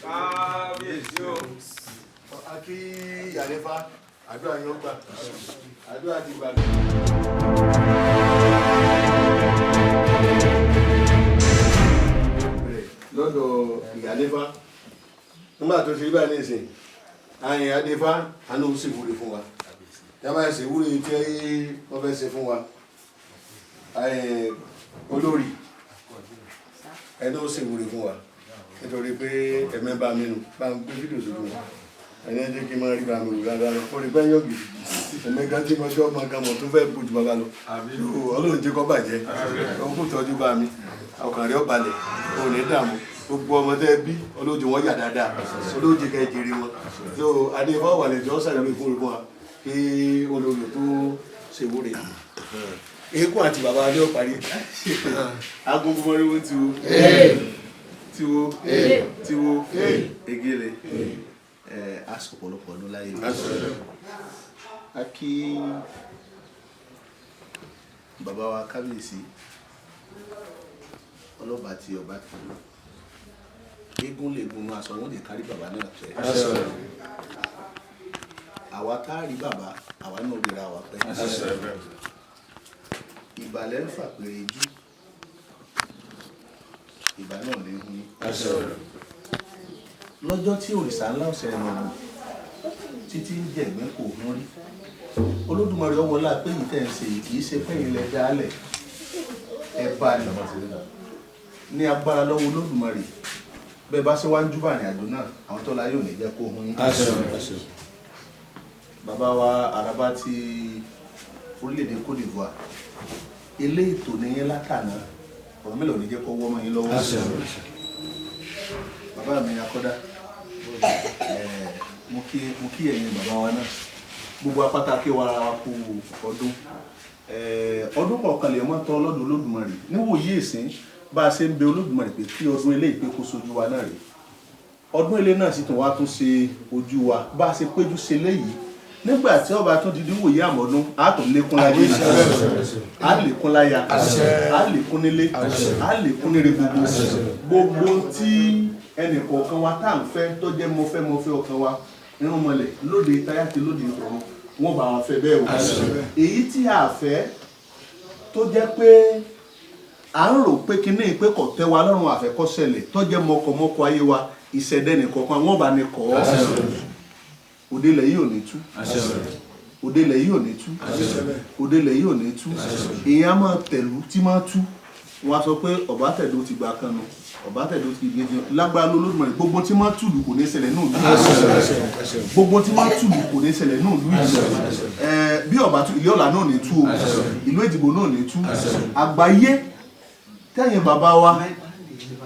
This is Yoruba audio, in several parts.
Kábíyèsí o. A kí ìyàlẹ́fà, àdúrà yín ó gbà, àdúrà ti gbà. Lọ́dọ̀ ìyàlẹ́fà, nígbà tó ṣe rí báyìí nísìn, àyìn adéfá àánú sì wúre fún wa. Tí a bá ṣe wúre tí wọ́n fẹ́ ṣe fún wa, olórí ẹni ó sì wúre fún wa, nítorí pé ẹ̀mẹ́ bá mi nù bá ń gbé fídíò sójú wọn, ẹni ẹ jẹ́ kí n máa rí bá mi wò dáadáa lọ kó rí pé yóò gidi ẹ̀mẹ́ gan tí mo jọ́ ọmọ gan mọ̀ tó fẹ́ bójú bàbá lọ. Ọlọ́run jẹ́ kó bàjẹ́, ó kò tọ́jú bá mi, ọkàn rẹ̀ ó balẹ̀, ò ní dààmú. Gbogbo ọmọ tẹ́ bí, olójú wọn yà dáadáa, olójú kẹ́ jèrè wọn. So adéfọ́ wà lẹ́jọ́ sàlẹ̀ fún wa kí olórí tó ṣèwúre eégún àti bàbá adé ó parí. Agogo mọ́ríwó tiwo tiwo tiwo egele ẹ aṣọ ọ̀pọ̀lọpọ̀ ọdún láyé. A kí bàbá wa kábíyèsí ọlọ́ba tí ọba eégún lè gunnu aṣọ wọn lè kárí bàbá náà pẹ́. Àwa tá a rí bàbá, àwa náà ríra wa pẹ́. Ìbàlẹ̀ ń fàpèrè jú, ìbà náà lè hun yín lọ́jọ́ tí òrìṣà ńlá ọ̀sẹ̀ rẹ̀ mọ̀ títí ń jẹ̀gbẹ́ kò hún rí. Olódùmarè ọwọ́lá pé yìí tẹ̀ ń ṣe yìí kì í ṣe pẹ́yìn lẹ dálẹ̀ ẹ bá ní ní agbára lọ́wọ́ Olódùmarè. Bẹ́ẹ̀ bá ṣe wá ń júbà rìn àjò náà, àwọn tó láyé ò ní jẹ́ kó hun yín. Bàbá wa Àràbá ti orílẹ̀-èdè Côte d'Ivoire, ilé ètò nìyẹn látàná, ọ̀rọ̀ mélòó ní jẹ́ kó wọ́ mọ́ yín lọ́wọ́. Bàbá mi akọ́dá, mo kí ẹ̀yin bàbá wa náà, gbogbo apáta kí wa ara wa kú ọdún. Ọdún kọ̀ọ̀kan lè mọ́ tọ́ ọlọ́dún Olódùmarè níwòyí ìsín bá a ṣe ń bẹ Olódùmarè pé kí ọdún eléyìí pé kó sojú wa náà rèé, ọdún ilé náà sì tún wá tún ṣe ojú wa bá a ṣe péjú ṣe léyìí. Nígbà tí ọba tún di díwòye àmọ́dún, á tún lékún láyé, á lékún láya, á lékún nílé, á lékún níre. Gbogbo gbogbo tí ẹnì kọ̀ọ̀kan wa tá à ń fẹ́ tó jẹ́ mo fẹ́ mo fẹ́ ọkàn wa irun mọlẹ̀ lóde táyà ti lóde ìtọ̀run, wọ́n bá wa fẹ́ bẹ́ẹ̀ o. Èyí tí a fẹ́ tó jẹ́ pé à ń rò pé kinní pé kò tẹ́ wa lọ́rùn, àfẹ́kọ́ṣẹlẹ̀ tó jẹ́ mọkọmọkọ ayé wa, ìṣẹ̀dẹ̀ nìkọ̀ọ̀kan wọ́n bá ní kọ́ ọ́. Òde ilẹ̀ yìí ò ní tú, òde ilẹ̀ yìí ò ní tú, òde ilẹ̀ yìí ò ní tú. Èèyàn á máa tẹ̀lú tí máa tú, wọ́n á sọ pé ọ̀bá tẹ̀dó ti gbà kan nu, ọ̀bá tẹ̀dó ti gbé jẹun. Lágbára lÓlódùmarè, gbogbo tí máa tùlù kò ní ṣẹlẹ̀ náà lù, gbogbo tí máa tùlù kò ní ṣẹlẹ̀ náà lù yìí. Bí ọ̀bá tú, ilé ọ̀la náà ní tú o, ìlú Èjìgbò náà ní tú, àgbáyé tẹ̀yìn bàbá wa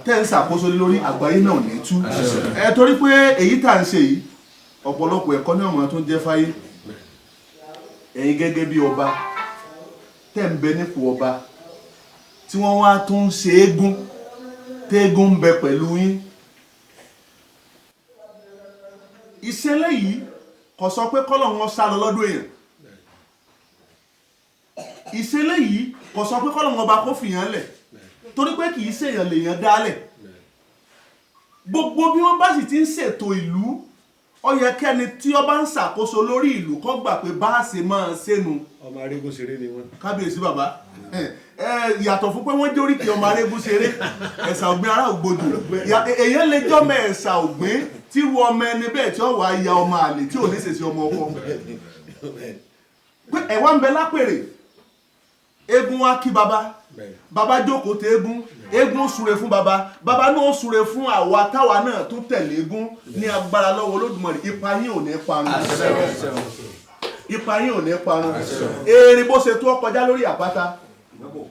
tẹ́ ń ṣàkóso lórí àgbáyé náà ní tú. Ẹ torí pé èyí tá à ń ṣe yìí, ọ̀pọ̀lọpọ̀ ẹ̀kọ́ ní ọmọ tó ń jẹ́ fáyé. Ẹ̀yin gẹ́gẹ́ bí ọba tẹ́ ń bẹ nípò ọba tí wọ́n wá tún ń ṣe eégún, tẹ́égún ń bẹ pẹ̀lú yín, ìṣẹ̀lẹ̀ yìí kò sọ pé kọ́lọ̀ wọn sá lọ lọ́dún èèyàn. Ìṣẹ̀lẹ̀ yìí kò sọ pé kọ́lọ̀ wọn bá kó fìyàn lẹ̀, torí pé kì í ṣèyàn lèèyàn dálẹ̀. Gbogbo bí wọ́n bá sì ti ń ṣètò ìlú, ó yẹ kẹ́ni tí ó bá ń ṣàkóso lórí ìlú kó gbà pé bá a ṣe máa ṣẹ́nu. Ọmọ arégún ṣeré ni wọ́n. Kábíyèsí bàbá ẹ, yàtọ̀ fún pé wọ́n jóríkì ọmọ arégún ṣeré, ẹ̀sà ògbìn ará ògbódù, èyàn lè jọ́mọ ẹ̀sà ògbìn tíru ọmọ ẹni bẹ́ẹ̀ tí ó wàá ya ọmọ àlè tí ò ní ṣèṣe ọmọ ọkọ pé ẹ̀wá ń bẹ lápèrè. Eégún wa kí baba, baba jókòó tẹ eégún, eégún súre fún baba, baba náà súre fún àwa táwa náà tún tẹ̀lé eégún. Ní agbára lọ́wọ́ Olódùmarè, ipa yín ò ní parun, ipa yín ò ní parun. Erin bó ṣe tó ó kọjá lórí àpáta,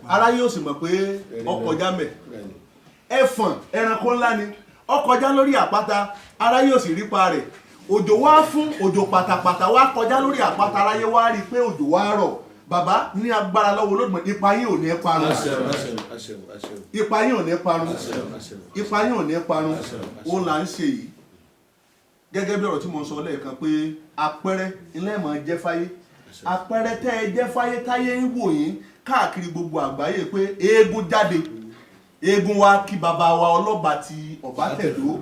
ara yóò sì mọ̀ pé ó kọjá mẹ́. Ẹfọ̀n ẹranko ńlá ni, ó kọjá lórí àpáta, ara yóò sì rí pa rẹ̀. Òjò wá fún òjò pàtàpàtà wá kọjá lórí àpáta, aráyé wá rí i pé òjò wá rọ̀. Bàbá, ní agbára lọ́wọ́ Olódùmarè, ipa yín ò ní parun, ipa yín ò ní parun, ipa yín ò ní parun. Òun là ń ṣe yìí gẹ́gẹ́ bí ọ̀rọ̀ tí mo sọ lẹ́ẹ̀kan pé àpẹẹrẹ ilé ìmọ̀ jẹ́ fáyé. Àpẹẹrẹ tẹ́ ẹ jẹ́ fáyé táyé ń wò yín káàkiri gbogbo àgbáyé pé eégún jáde, eégún wa kí bàbá wa Ọlọ́ba ti Ọ̀bátẹ̀dó.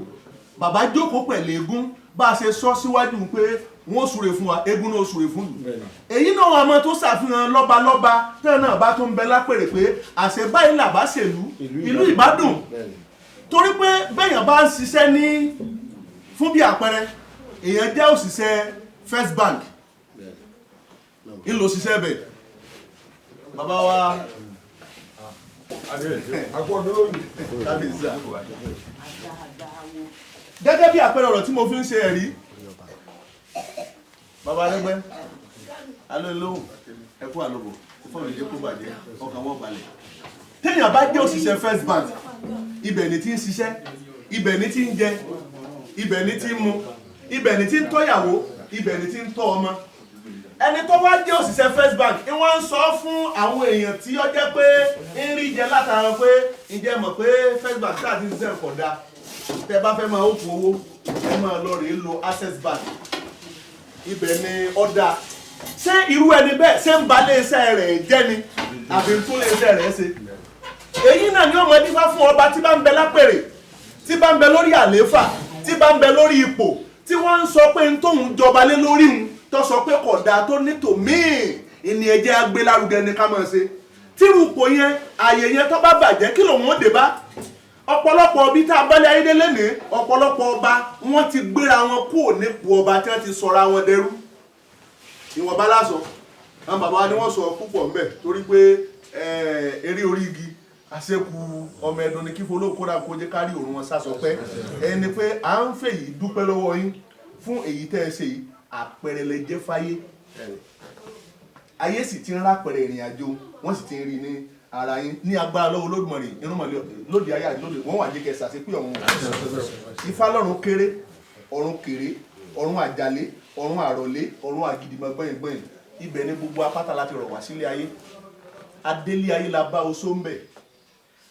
Bàbá jókòó pẹ̀lú eégún, bá a ṣe sọ síwájú pé wọ́n súre fún wa, eégún náà súre fún yìí. Èyí náà wọn àmọ́ tó ṣàfihàn lọ́balọ́ba tẹ́ náà bá tún bẹ lápèrè pé àṣẹ báyìí làbá ṣèlú ìlú Ìbàdàn. Torí pé bẹ́yàn bá ń ṣiṣẹ́ ní fún bí àpẹẹrẹ èèyàn jẹ́ òṣìṣẹ́ First Bank, ńlò òṣìṣẹ́ bẹ̀ bàbá wa gẹ́gẹ́ bí àpẹẹrẹ ọ̀rọ̀ tí mo fi ń ṣe ẹ̀rí. Bàbá Arẹ́gbẹ́ alóòlóhùn ẹkú àlọ́bọ̀ fọ́ọ̀lù jẹ́ kó bàjẹ́ ọkàn wọ́n balẹ̀. Téèyàn bá jẹ́ òṣìṣẹ́ First Bank, ibẹ̀ ni tí ń ṣiṣẹ́, ibẹ̀ ni tí ń jẹ, ibẹ̀ ni tí ń mu, ibẹ̀ ni tí ń tọ́yàwó, ibẹ̀ ni tí ń tọ́ ọmọ. Ẹni tó wá jẹ́ òṣìṣẹ́ First Bank ni wọ́n ń sọ fún àwọn èèyàn tí ó jẹ́ pé ń rí jẹ látara pé ǹjẹ́ mọ̀ pé First Bank tá àti ṣiṣẹ́ kò dáa, tẹ́ bá fẹ́ máa ó fún owó ẹ máa lọ rèé lo Access Bank, ibẹ̀ ni ó dáa. Ṣé irú ẹni bẹ́ẹ̀ ṣé ń ba iléeṣẹ́ rẹ̀ jẹ́ ni àbí ń tún iléeṣẹ́ rẹ̀ ṣe? Èyí náà ni ọmọ dífá fún ọba tí bá ń bẹ lápèrè, tí bá ń bẹ lórí àlééfà, tí bá ń bẹ lórí ipò, tí wọ́n ń sọ pé ń tóun jọba lé lórí òun tó sọ pé kò dáa tó ní tòmíì ìní ẹjẹ́ agbélárugẹ ni ká máa ṣe. Tírú ipò yẹn, àyè yẹn tó bá bàjẹ́ kí lòun ó dé bá? Ọ̀pọ̀lọpọ̀ bí tá a bá lé ayédè lénìí, ọ̀pọ̀lọpọ̀ ọba wọ́n ti gbéra wọn kúrò nípò ọba tí wọ́n ti sọra wọn dẹrú. Ìwọ̀nba lásọ àwọn bàbá wa ni wọ́n sọ púpọ̀ ńbẹ̀ torí pé eré orí igi àṣekù ọmọ ẹdun ni kífo olóko kódà kó jẹ́ kárí òun wọn sásọ pé ẹni pé à ń fèyí dúpẹ́ lọ́wọ́ yín fún èyí tẹ́ ẹ ṣe yìí. Àpẹẹrẹ lẹ jẹ́ fáyé, ayé sì ti ń rápẹrẹ ìrìn àjò, wọ́n sì ti ń rí ní ara yín ní agbára lọ́wọ́ Olódùmarè. Irúnmọ̀lẹ́ lóde ayé àti lóde wọ́n wà jẹ́ kẹsà sí pé ọ̀run Ifá lọ́run kéré, ọ̀run kéré, ọ̀run àjàlé, ọ̀run àrọ̀lé, ọ̀run àgìdìmọ̀ gbọ̀yìngbọ̀yìn. Ibẹ̀ ni gbogbo apáta láti rọ̀ wá sílé ayé. Adélé ayé la bá oṣó ń bẹ̀,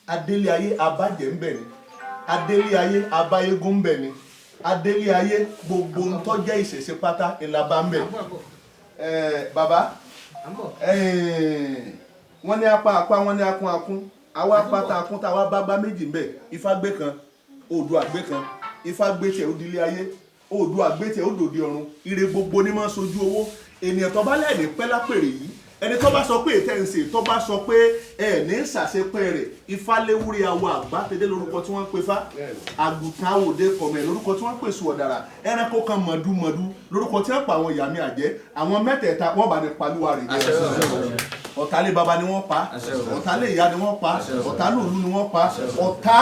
adélé ayé abájẹ́ ń bẹ̀ ni, adélé ayé abáyégún ń bẹ̀ ni, adélé ayé gbogbo ń tó jẹ́ ìṣẹ̀ṣe pátá ìlà bá ń bẹ̀. Bàbá wọ́n ní apá apá, wọ́n ní akún akún, àwa apáta akún tá a wá bá gbá méjì ń bẹ̀. Ifá gbé kan, Oòduà gbé kan. Ifá gbé tiẹ̀ ó dilé ayé, Oòduà gbé tiẹ̀ ó dòde ọ̀run. Ire gbogbo ní máa ń sojú owó. Ènìyàn tó bá lẹ́ẹ̀ní pẹ́ lápèrè yìí, ẹni tó bá sọ pé ètẹ́ ń ṣe, tó bá sọ pé ẹ ní ṣàṣepẹ́ rẹ̀, Ifá léwúrẹ́ awọ àgbátẹ́dẹ́ lórúkọ tí wọ́n ń pe fá, àgùntàn àwòdè kọ̀mẹ̀ lórúkọ tí wọ́n ń pè sùn ọ̀dàrà, ẹranko kan mọ̀dúmọ̀dú lórúkọ tí wọ́n pa àwọn ìyàmí àjẹ́. Àwọn mẹ́tẹ̀ẹ̀ta wọ́n bá ní palúwa rẹ̀ jẹ́. Ọ̀tá lé baba ni wọ́n pa, ọ̀tá lé ìyá ni wọ́n pa, ọ̀tá lòlú ni wọ́n pa, ọ̀tá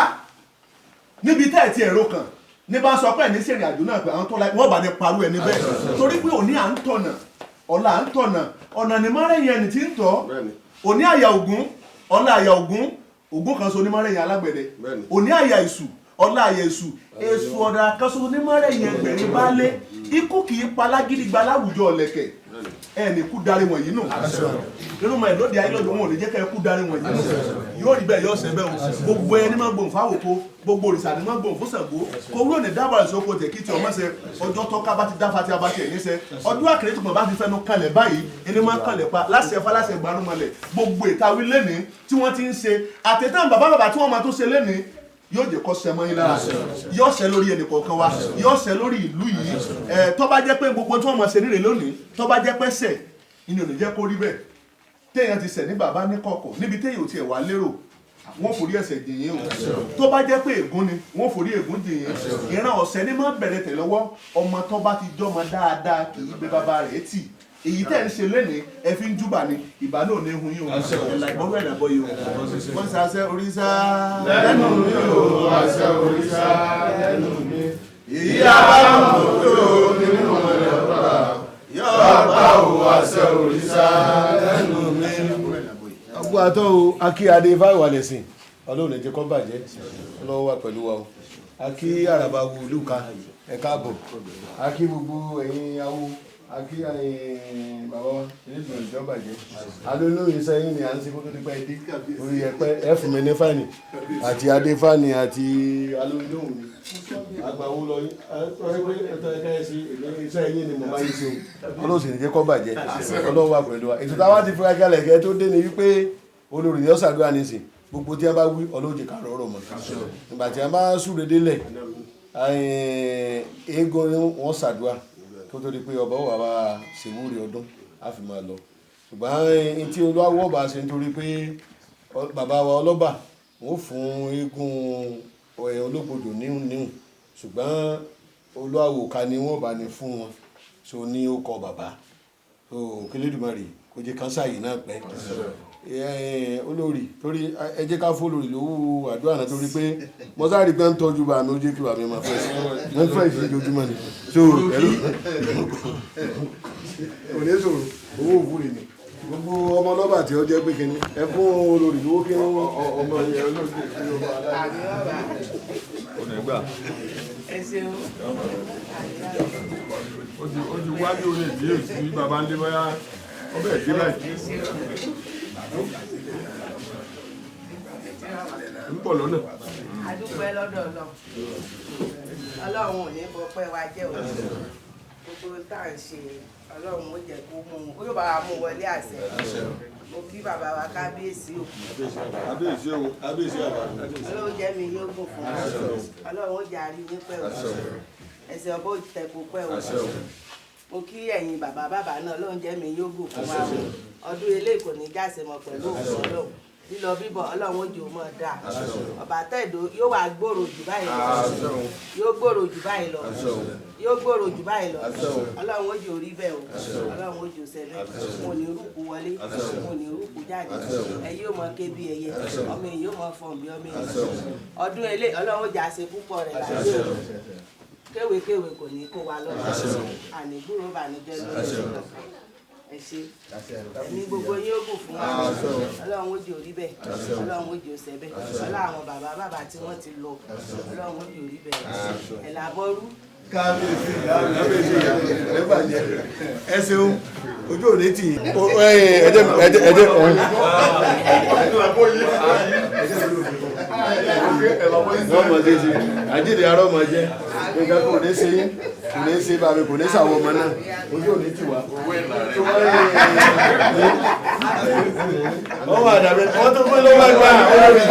níbi tẹ́ ẹ̀ ti ẹ̀rọ kan ní bá sọ pé ẹ̀ ní sìnrìn àjò náà pé àwọn tó la wọ́n bá ní parú ẹni bẹ́ẹ̀. Torí pé òní à ń tọ̀nà, ọ̀la à ń tọ̀nà, ọ̀nà ní mọ́rẹ́yìn ẹni tí ń tọ́. Òní àyà Ògún, ọ̀la àyà Ògún, Ògún kan so ní mọ́rẹ́yìn alágbẹ̀dẹ. Òní àyà Èṣù, ọ̀la àyà Èṣù, Èṣù ọ̀dà kan so ní mọ́rẹ́yìn ẹgbẹ̀rin baálé. Ikú kì í pa lágídígba láwùjọ ọ̀lẹ̀kẹ̀. Ẹnì kú darí wọ̀nyí nù. Irúnmọ̀ ẹ̀ lóde ayé lóde wọn ò lè jẹ́ kẹ́ ẹ kú darí wọ̀nyí nù. Yóò rí bẹ́ẹ̀, yóò ṣẹ bẹ́ẹ̀ o. Gbogbo ẹni máa gbòǹ fáwòkó, gbogbo òrìṣà ni máa gbòǹ fún Ṣàngó. Kò wúlò ní dábàá ìṣòkò tẹ̀ kí tí ọmọ ṣe. Ọjọ́ tọ́ka bá ti dáfa tí a bá tiẹ̀ níṣẹ́, ọdún àkèrè tó kàn bá ti fẹnu kalẹ̀ báyìí ẹni máa kalẹ̀ pa láṣẹ fa láṣẹ gbarumọlẹ̀. Gbogbo ìtawí lẹ́ni tí wọ́n ti ń ṣe àtẹ̀tàn bàbá bàbá tí wọ́n máa tó ṣe lẹ́ni yóò jẹ́ kó ṣẹ mọ́ yín lára, yóò ṣẹ lórí ẹnì kọ̀ọ̀kan wa, yóò ṣẹ lórí ìlú yìí. Tó bá jẹ́ pé gbogbo tí wọ́n máa ṣe nílé lónìí, tó bá jẹ́ pé ṣẹ̀ ìní ò ní jẹ́ kó rí bẹ́ẹ̀. Téèyàn ti ṣẹ̀ ní bàbá ní kọ̀kọ̀ níbi téèyàn ò tiẹ̀ wá lérò, wọ́n forí ẹ̀ṣẹ̀ jìn yín o. Tó bá jẹ́ pé ègún ni, wọ́n forí ègún jìn yín. Ìran ọ̀sẹ̀ ni máa bẹ̀rẹ̀ tẹ̀ lọ́wọ́. Ọmọ tó bá ti jọmọ dáadáa kì í gbé bàbá rẹ̀ tì. Èyí tẹ́ ń ṣe lénìí ẹ fi ń júbà ni, ìbá náà ní hun yín o. Ẹ̀là ìgbọ́rú ẹ̀dà bọ́ yìí o. Wọ́n ṣe àṣẹ òrìṣà lẹ́nu mi o, àṣẹ òrìṣà lẹ́nu mi. Ìyá bá mọ̀ tó nínú ọmọdé ọ̀rọ̀ yóò bá o, àṣẹ òrìṣà lẹ́nu mi. Ọgbọ́n àtọ́ o, akí adé fáwọn àlẹ̀sìn, Ọlọ́run lè jẹ́ kó bàjẹ́, Ọlọ́run wà pẹ̀lú wa o. Akí àràbà wo olùkà, ẹ káàbọ̀. Akí gbogbo ẹ̀yin awo, akí ẹ̀yin bàbá wa nílùú ìjọba bàjẹ́. Alólóyè sẹ́yìn ni à ń ṣe kó tó ti pẹ́ dé orí ẹ̀pẹ́. Ẹ fún mi ní fáìnì àti adé fáìnì àti alólóhùn mi. Àgbàwo lọ yín ẹ pé ẹtọ ẹka ẹ sí iṣẹ́ yín ni mo bá yín ṣe o. Ọlọ́run sì ní jẹ́ kó bàjẹ́. Ọlọ́run wà pẹ̀lú wa. Ètò táwa ti fura kalẹ̀ kẹ́ tó dé ni wípé olórí ni ó ṣàdúrà nísìn. Gbogbo tí a bá wí Ọlọ́run jẹ́ ká rọrọ̀ mọ́. Ìgbà tí a bá súre délẹ̀, eégún ni wọ́n ṣàdúrà kó tó di pé ọba wà bá ṣèwúre ọdún á fi máa lọ. Ṣùgbọ́n tí olúwa bá ṣe nítorí pé bàbá wa ọlọ́ba wọ́n fún eégún ológbòdò níhùn níhùn, ṣùgbọ́n olúwawo ká ni wọ́n bá ní fún wọn so ní ó kọ bàbá so k'Elédùmarè kó jẹ́ kánsá yìí náà pẹ́. Olórí torí ẹ jẹ́ ká fún olórí lówó àdúrà náà torí pé mọ́sárì pé ń tọ́jú bá mi ó jẹ́ kí bàmí máa fẹ́ sí wọ́n fẹ́ sí ojoojúmọ́ ni so pẹ̀lú òní sòrò owó òwúrè ni gbogbo ọmọ ọlọ́ba tí ó jẹ́ pé kíní ẹ fún olórí lówó kí wọ́n ọmọ yẹn olórí kí wọ́n Onígbà. Ẹ ṣeun. Ó ti wá bí orí ìdí èsì bàbá ń dé báyá ọbẹ̀ ìdí báyìí. Ń bọ̀ lọ́nà. A dúpẹ́ lọ́dọ̀ Ọlọ́run. Ọlọ́run ò ní bọpẹ́ wa jẹ́ o. Gbogbo tá à ń ṣe Ọlọ́run ó jẹ́ kó mú un, ó yóò bá wa mú wọlé àṣẹ. Mo kí bàbá wa kábíyèsí o. Kábíyèsí o. Kábíyèsí àbá. Ọlọ́run jẹ́ mi yóò gùn fún wa. Ọlọ́run ó jẹ́ àrí yín pẹ́ o. Ẹsẹ̀ ọbọ̀ tẹ̀kù pẹ́ o. Mo kí ẹ̀yin bàbá bàbá náà, Ọlọ́run jẹ́ mi yóò gùn fún wa o. Ọdún eléyìí kò ní jáse mọ́ pẹ̀lú òkú Ọlọ́run. Lílọ bíbọ̀ Ọlọ́run ó jẹ́ ó mọ̀ dáa. Ọba tẹ̀dó yóò wá gbòòrò jù báyìí lọ. Yóò gbòòrò jù báyìí lọ. Yóò gbòòrò jù báyìí lọ. Ọlọ́run ó jẹ́ orí bẹ́ẹ̀ o. Ọlọ́run ó jẹ́ ó ṣẹlẹ̀. Mo ní rúkú wọlé. Mo ní rúkú jáde. Ẹ yóò mọ ké bí ẹyẹ. Ọmọ èyí yóò mọ fọ̀n bí ọmọ èyí. Ọdún eléyìí Ọlọ́run ó jẹ́ àṣẹ púpọ̀ rẹ̀ láyé o. Kéwékéwé kò ní kó wa lọ́wọ́. Ànígbúrò bànújẹ́ lórí ẹ ṣé. Ẹ̀mí gbogbo yín ó gùn fún wa. Ọlọ́run ó jẹ́ orí bẹ́ẹ̀. Ọlọ́run ó jẹ́ ó ṣẹ bẹ́ẹ̀. Ọlọ́run àwọn bàbá bàbá tí wọ́n ti lọ. Ọlọ́run ó jẹ́ orí bẹ́ẹ̀. Ẹ̀ làbọ́rú. Kábíyèsí ìyá ẹ bàjẹ́ ẹ ṣeun ojú òní tì í. Ẹjẹ ẹjẹ ẹjẹ ọmọ ṣe ṣe àjíǹde ará ọmọ jẹ nǹkan kò ní ṣe yín kò ní ṣe bàbá kò ní ṣàwọn ọmọ náà ojú òní tì wá. Wọ́n wà dàbí wọ́n tún fún lọ́wọ́ àgbà olórí.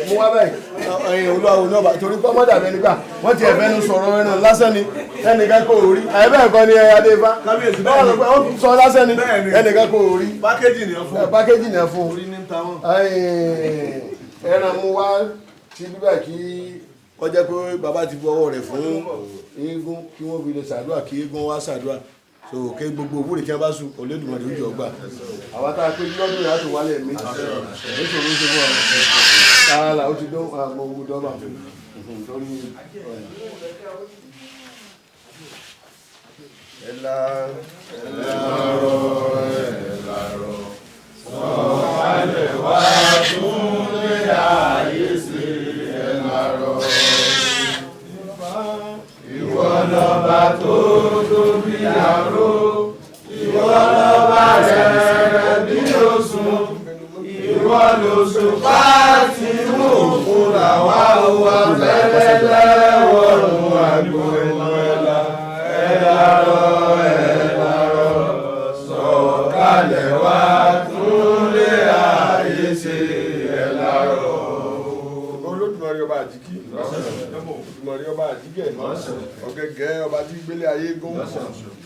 Mo wá báyìí olúwawo náà bá torí pé ọmọdé àbẹ nígbà wọ́n ti ẹ̀fẹ́ nu sọ̀rọ̀ ẹnu lásán ni ẹnìkan kò rí àyẹ̀bẹ̀ ẹ̀kọ́ ni Adéfá wọ́n sọ lásán ni ẹnìkan kò rí. Pákéjì ni ẹ fún. Pákéjì ni ẹ fún. Orí ní ta wọn. Ẹran mú wá sí bíbá kí kọjá pé bàbá ti bu ọwọ́ rẹ̀ fún eégún kí wọ́n fi lè ṣàdúrà kí eégún wá ṣàdúrà so ké gbogbo òwúrò tí wọ́n bá sùn Olódùmarè ó jẹ́ ọgbà àwa tá a pé lọ́dún yìí á tó wálẹ̀ méjì èyí ṣòro ṣe fún ọ tààlà ó ti dán àmọ́ owó dọ́là torí ẹ̀là ẹ̀là rọ̀ ẹ̀là rọ̀ sọ̀kalẹ̀ wá tún lé ayé sí ẹ̀là rọ̀ ìwọ lọ́ba tó tóbi àró ìwọ lọ́ba rẹ̀ bí òsùn ìwọ lòṣùpá tí mò ń fún làwa ò wá fẹ́lẹ́lẹ́ wọ̀rùn àgbo ẹ̀là ẹ̀là rọ̀ ẹ̀là rọ̀ sọ̀kalẹ̀ wá tún lé ayé ṣe ẹ̀là rọ̀. Olódùmarè ọba àjíkí Olódùmarè ọba àjíkẹ́ ọ̀gẹ̀gẹ̀ ọba tí gbélé ayé gún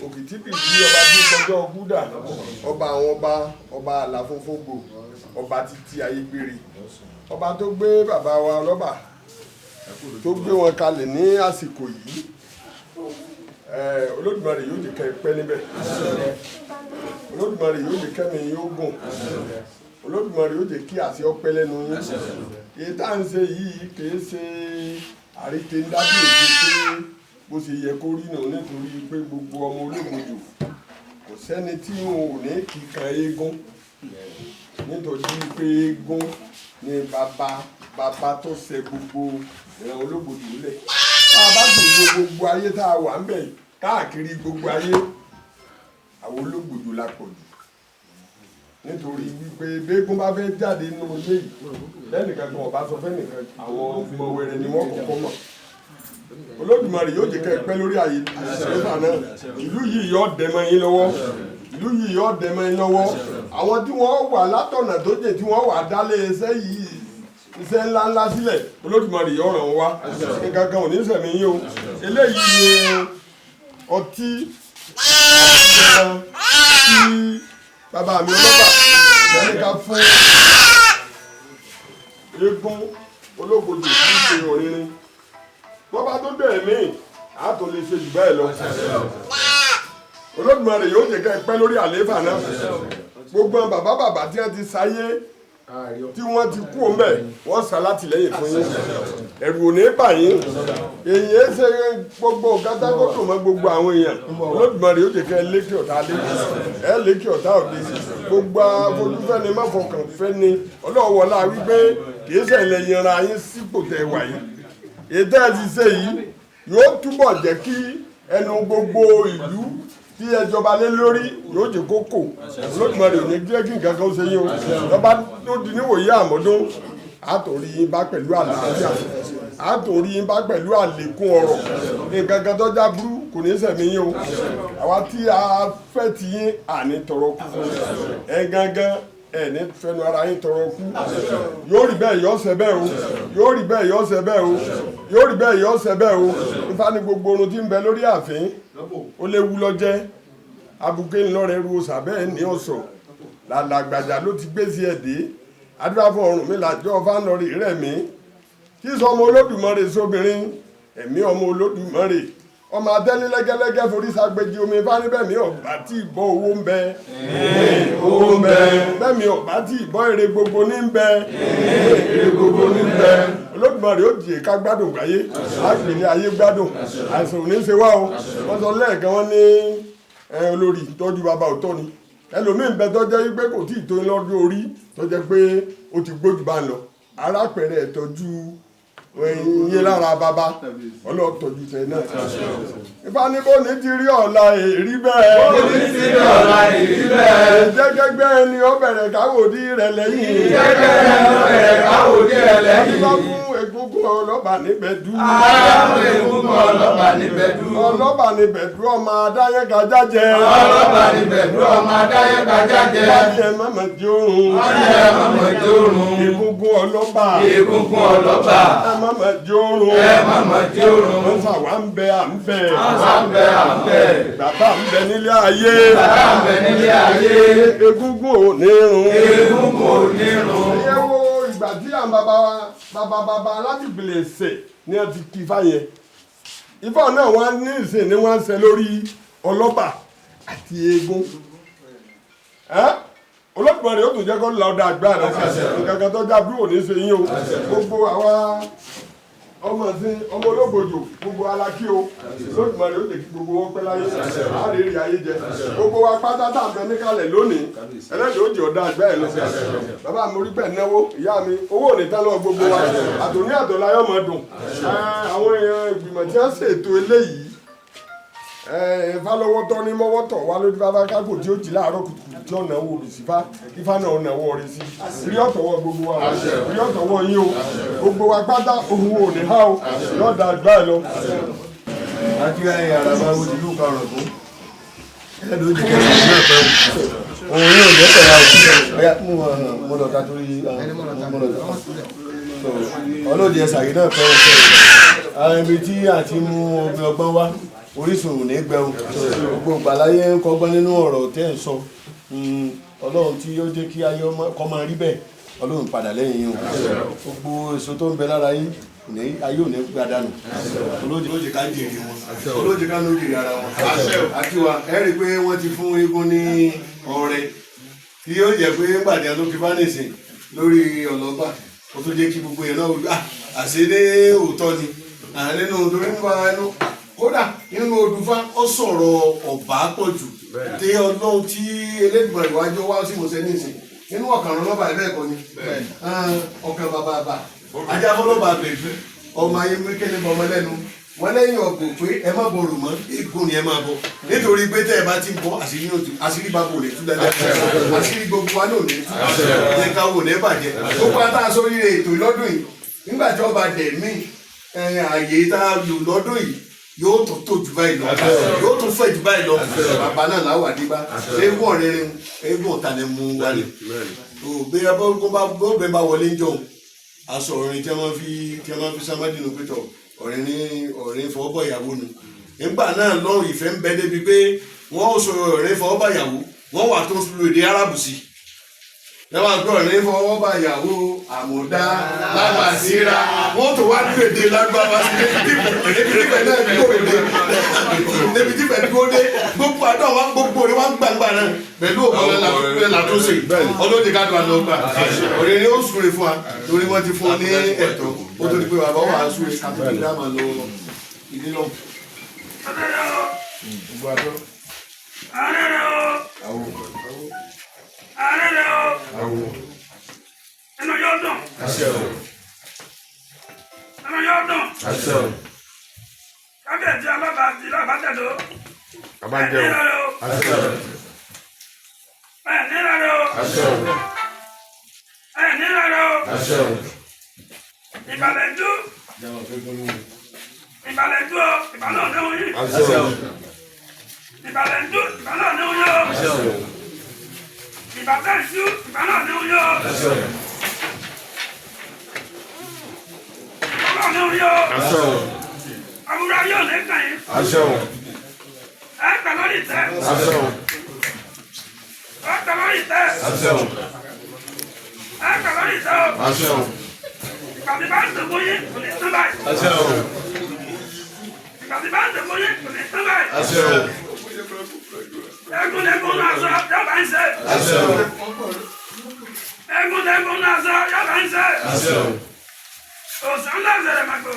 òkìtìbìtì ọba tí kọjọ́ gúdà ọba àwọn ọba ọba àlà funfun gbò ọba títí ayé gbére ọba tó gbé bàbá wa ọlọ́ba tó gbé wọn kalẹ̀ ní àsìkò yìí Olódùmarè yóò jẹ́ kẹ́ ẹ pẹ́ níbẹ̀ Olódùmarè yóò jẹ́ kẹ́mi yóò gùn Olódùmarè yóò jẹ́ kí àṣẹ ọpẹ́ lẹ́nu yín èyí tá à ń ṣe yìí kìí ṣe àríkè ń dábì èdè pé bó ṣe yẹ kó rí nù nítorí pé gbogbo ọmọ Ológbòjò kò sẹ́ni tí wọn ò ní kíkan eégún nítorí pé eégún ni bàbá bàbá tó ṣe gbogbo ìran Ológbòjò lẹ̀ tá a bá sì wo gbogbo ayé tá a wà ń bẹ̀ káàkiri gbogbo ayé àwọn Ológbòjò la pọ̀ jù Nítorí wípé béégún bá fẹ́ jáde nínú ilé yìí, lẹ́nìkan kan ọba sọ fẹ́nìkan, àwọn ọmọ wẹrẹ ni wọ́n kọ́kọ́ mọ̀. Olódùmarè yóò jẹ́ kẹ́ ẹ pẹ́ lórí àyè àlééfà náà. Ìlú yìí yóò dẹmọ yín lọ́wọ́, ìlú yìí yóò dẹmọ yín lọ́wọ́. Àwọn tí wọ́n wà látọ̀nà tó jẹ́ tí wọ́n wà dálé iṣẹ́ yìí, iṣẹ́ ńláńlá sílẹ̀, Olódùmarè yóò ràn wá. Nǹkan kan ò ní sẹ̀mí yín o. Eléyìí ni ọtí tí bàbá mi ọlọ́ba lẹ́yìn ká fún eégún ológbòjò tí ń ṣe ọ̀rìnrìn. Bọ́bá tó dẹ̀ mí, a tó lè ṣe jù bẹ́ẹ̀ lọ. Olódùmarè yóò jẹ́ kẹ́ ẹ pẹ́ lórí àlééfà náà. Gbogbo bàbá bàbá tí wọ́n ti sáyé tí wọ́n ti kú òun bẹ̀, wọ́n sá látìlẹ́yìn fún yín. Ẹ̀rù ò ní bà yín. Èyí ẹ ṣe gbogbo gátágódò mọ́ gbogbo àwọn èèyàn. Olódùmarè yóò jẹ́ kẹ́ ẹ lékè ọ̀tá lé, ẹ lékè ọ̀tá òde. Gbogbo afojúfẹ́ni má fọkàn fẹ́ni ọlọ́wọ́lá wípé kì í ṣẹlẹ̀ yanra yín sípò tẹ̀ wà yìí. Ètò ẹ̀ ti ṣe yìí yóò túbọ̀ jẹ́ kí ẹnu gbogbo ìlú tí ẹ jọba lé lórí yóò jẹ́ kókò. Olódùmarè ò ní jẹ́ kí nǹkan kan ṣe yín o. Lọ́ba tó di níwòye àmọ́dún, àtòrí yín bá pẹ̀lú àlàáfíà, àtòrí yín bá pẹ̀lú àlékún ọrọ̀. Nǹkan kan tó já burú kò ní sẹ̀mí yín o. Àwa tí a fẹ́ ti yín àní tọrọ kú fún ẹ gángan, ẹ ní fẹnu ara yín tọrọ kú. Yóò rí bẹ́ẹ̀ yóò ṣẹ bẹ́ẹ̀ o. Yóò rí bẹ́ẹ̀ yóò ṣẹ bẹ́ẹ̀ o. Yóò rí bẹ́ẹ̀ yóò ṣẹ bẹ́ẹ̀ o. Ifá ní gbogbo orun tí ń bẹ lórí ààfin ó léwu lọ́jẹ́. Abuké ńlọrẹ ru ọ̀sà bẹ́ẹ̀ ní ọ̀sọ̀. Làlàgbàjà ló ti gbé sí ẹ̀dẹ́. Adúlá fún ọrùn mi làjọ fánọrí rẹ̀ mí. Kí sọ ọmọ Olódùmarè sóbìnrin, ẹ̀mí ọmọ Olódùmarè. Ọmọ atẹ́ni lẹ́gẹ́lẹ́gẹ́ forí ságbèjì omi fánibẹ̀mí ọ̀bá tí ìbọn owó ń bẹ. Owó ń bẹ. Bẹ́ẹ̀mi ọ̀bá tí ìbọn èrè gbogbo ní ń bẹ. Èrè gbogbo ní ń bẹ. Olódùmarè ó jìyè ká gbádùn gbáyé. Àgbèlé ayé gbádùn. Àìsàn ò ní ṣe wá o. Wọ́n sọ lẹ́ẹ̀kan wọ́n ní olórí tọ́jú bàbá òótọ́ ni. Ẹlòmíì ń bẹ tó jẹ́ pé kò tí ì tó lọ́dún orí tó jẹ́ pé ó ti gbójú bá ń lọ. Arápẹ̀rẹ̀ ìtọ́jú iye lára bàbá ọlọ́tọ̀jú tẹ náà. Ifá ní bó ní ti rí ọ̀la èrí bẹ́ẹ̀. Bó ní ti rí ọ̀la èrí bẹ́ẹ̀. Ìjẹ́gẹ́gbẹ́ ni ó bẹ̀rẹ̀ káwòdì rẹ̀ lẹ́yìn. Ìjẹ́gẹ́gbẹ́ ni ó bẹ̀rẹ̀ káwòdì rẹ̀ lẹ́yìn. Ifá fún egungun ọlọ́ba níbẹ̀ dú. Adá fún egungun ọlọ́ba níbẹ̀ dú. Ọlọ́ba níbẹ̀ dú ọmọ adáyẹ́gajá jẹ. Ọlọ́ba níbẹ̀ dú ọmọ adáyẹ́gajá jẹ. Wọ́n ní ẹ má mà jẹ́ òrùn. Wọ́n ní ẹ má mà jẹ́ òrùn. Egungun ọlọ́ba. Egungun ọlọ́ba. Ẹ má mà jẹ́ òrùn. Ẹ má mà jẹ́ òrùn. Wọ́n fà wá ń bẹ à ń bẹ. Wọ́n ń bẹ à ń bẹ. Bàbá ń bẹ nílé ayé. Bàbá ń bẹ nílé ayé. Egungun ò ní run. Egungun ò ní run. Ẹ wo ìgbà tí àwọn bàbá bàbá láti ìpìlẹ̀ ẹsẹ̀ ni wọ́n ti kí ifá yẹn. Ifá náà wọ́n ní ìsìn ni wọ́n ń ṣe lórí ọlọ́ba àti eégún. Olódùmarè ó tún jẹ́ kó la ọ̀dà àgbà rẹ̀. Nǹkan kan tó já bí ò ní ṣe yín o. Gbogbo àwa ọmọ sí ọmọ ológbòjò gbogbo alákí o. Olódùmarè ó lè kí gbogbo wọn pẹ́ láyé. Àárẹ̀ èrè ayé jẹ. Gbogbo wa pátá tá à ń bẹ níkàlẹ̀ lónìí. Ẹlẹ́dìí ó jẹ́ ọ̀dà àgbà ẹ̀ lọ. Bàbá mi orí pẹ̀ náwó, ìyá mi owó ò ní tán lọ́wọ́ gbogbo wa. Àtòní àtọ̀lá yóò máa dùn. Àwọn èèyàn ìgbìmọ̀ tí wọ́n ṣètò eléyìí. Ifá lọ́wọ́ tọ́ ní mọ́wọ́ tọ̀ wá lójú bàbá kágò tí ó jí láàárọ̀ kùtùkùtù tí ọ̀nà wo bì sífá. Ifá náà ọ̀nà wọ rẹ sí. Rí ọ̀tọ̀wọ́ gbogbo wa, rí ọ̀tọ̀wọ́ yín o. Gbogbo wa pátá òun ò ní há o. Yọ̀ọ̀dà àgbà ẹ̀ lọ. Àti ẹ̀yìn àràbà wo ti lù karùn-ún fún. Ẹlẹ́dùn ó jẹ́ kẹsàn-án náà pẹ́ o. Òun yóò jẹ́ pẹ̀lú àwọn ọ̀yá mú mo lọ ta torí mo lọ ta. Ọlọ́dì ẹ̀sà yìí náà pẹ́ o. Àwọn ibi tí a ti mú omi ọgbọ́n wá, orísun ò ní gbẹ̀hùn. Gbogbo ìgbàláyé ń kọ́gbọ́n nínú ọ̀rọ̀ tẹ́ ń sọ. Ọlọ́run tí ó jẹ́ kí ayé kọ́ máa rí bẹ́ẹ̀, Ọlọ́run padà lẹ́yìn yín o. Gbogbo èso tó ń bẹ lára yín ní ayé ò ní gbàdánù. Olóòjì ká jèrè wọn, olóòjì ká ló jèrè ara wọn. Àti wa ẹ rí i pé wọ́n ti fún eégún ní ọrẹ tí yóò jẹ́ pé ńgbàdí tó fi bá nìsín lórí ọlọ́gbà ó tún jẹ́ kí gbogbo yẹn náà wí àṣé ní òótọ́ ni nínú torí ń bá ẹnu kódà nínú odùfá ó sọ̀rọ̀ ọ̀bá pọ̀ jù tí Ọlọ́run tí Elédùmarè wájú wá sí mọ̀sẹ́ nìsín nínú ọ̀kàn ọlọ́ba ẹ̀ bẹ́ẹ̀ kọ́ ni ọ̀kàn bàbà bà ajá fọlọ́ba bẹ̀rẹ̀ ọmọ ayé mẹ́kẹ́lẹ́ bọmọ lẹ́nu Wọ́n lẹ́yìn ọ̀gbọ̀n pé ẹ má borò mọ́, eégún ni ẹ máa bọ, nítorí pé tẹ́ ẹ bá ti ń bọ àṣírí yóò tú, àṣírí bàbá ò lè tú dáadáa, àṣírí gbogbo wa náà ò lè tú, yẹn ká wò ní bàjẹ́. Gbogbo ata sóríire ètò lọ́dún yìí, nígbà tí ọba dẹ̀ mí ààyè tá a lò lọ́dún yìí yóò tó tó jù báyìí lọ, yóò tó fẹ̀ jù báyìí lọ. Bàbá náà láwà dé bá eégún ọ̀rẹ́rẹ́, eégún ọ̀tá ni mú wálé bí bá bá wọlé ń jọun aṣọ ọ̀rìn tí wọ́n fi sámádìnú pétọ̀ ọ̀rìn ní ọ̀rìn fọwọ́bọ̀ ìyàwó nu. Nígbà náà lọ́rùn ìfẹ́ ń bẹ débi pé wọ́n ó sọ ọ̀rìn fọwọ́bọ̀ ìyàwó, wọ́n wà tó lu èdè Árábù sí i, wọ́n gbọ́ ọ̀rìn fọwọ́bọ̀ ìyàwó àmọ̀dá lábàsíra, wọ́n tó wá lu èdè lágbàwá sí débi tí pẹ̀lú ẹ̀dúró dé, débi tí pẹ̀lú dúró dé. Gbogbo àdó wa, gbogbo rẹ̀ wá ń gbàngbà náà pẹ̀lú ògbọ́n látúnṣe ọlọ́dẹ ká lọ gbà. Ọ̀rẹ́ ni ó súre fún wa torí wọ́n ti fún ọ ní ẹ̀tọ́ ó tó di pé bàbá wà á súre ká tó di dáàmà lọ ilé lọ. Gbogbo àtọ́. Àwò. Àwò. Ẹnu yóò dùn. Àṣẹ o. Ẹnu yóò dùn. Àṣẹ o. Kábíyèsí alábàá ti lábàtẹ̀dọ́. Bàbá ń jẹ o. Àṣẹ o. Ẹ ní ìrọ̀lẹ́ o. Àṣẹ o. Ẹ ní ìrọ̀lẹ́ o. Àṣẹ o. Ìbàlẹ̀ dú. Ìbàlẹ̀ dú o. Ìbàlẹ̀ òní òun yìí. Àṣẹ o. Ìbàlẹ̀ dú. Ìbàlẹ̀ òní òun yìí o. Àṣẹ o. Ìbàlẹ̀ dú. Ìbàlẹ̀ òní òun yìí o. Àṣẹ o. Ìbàlẹ̀ òní òun yìí o. Àṣẹ o. Àbúrò ayé òní kàn yín. Àṣẹ o. Ẹ gbà lórí ìtẹ́. Àṣẹ o. Ẹ gbà lórí ìtẹ́. Àṣẹ o. Ẹ gbà lórí ìtẹ́ o. Àṣẹ o. Ìgbà tí bá ń dùn yín kò ní tán báyìí. Àṣẹ o. Ìgbà tí bá ń dùn yín kò ní tán báyìí. Àṣẹ o. Eégún lẹ́gùn náà sọ yọba ń ṣe. Àṣẹ o. Eégún lẹ́gùn náà sọ yọba ń ṣe. Àṣẹ o. Òsán náà ṣẹlẹ̀ màgbò.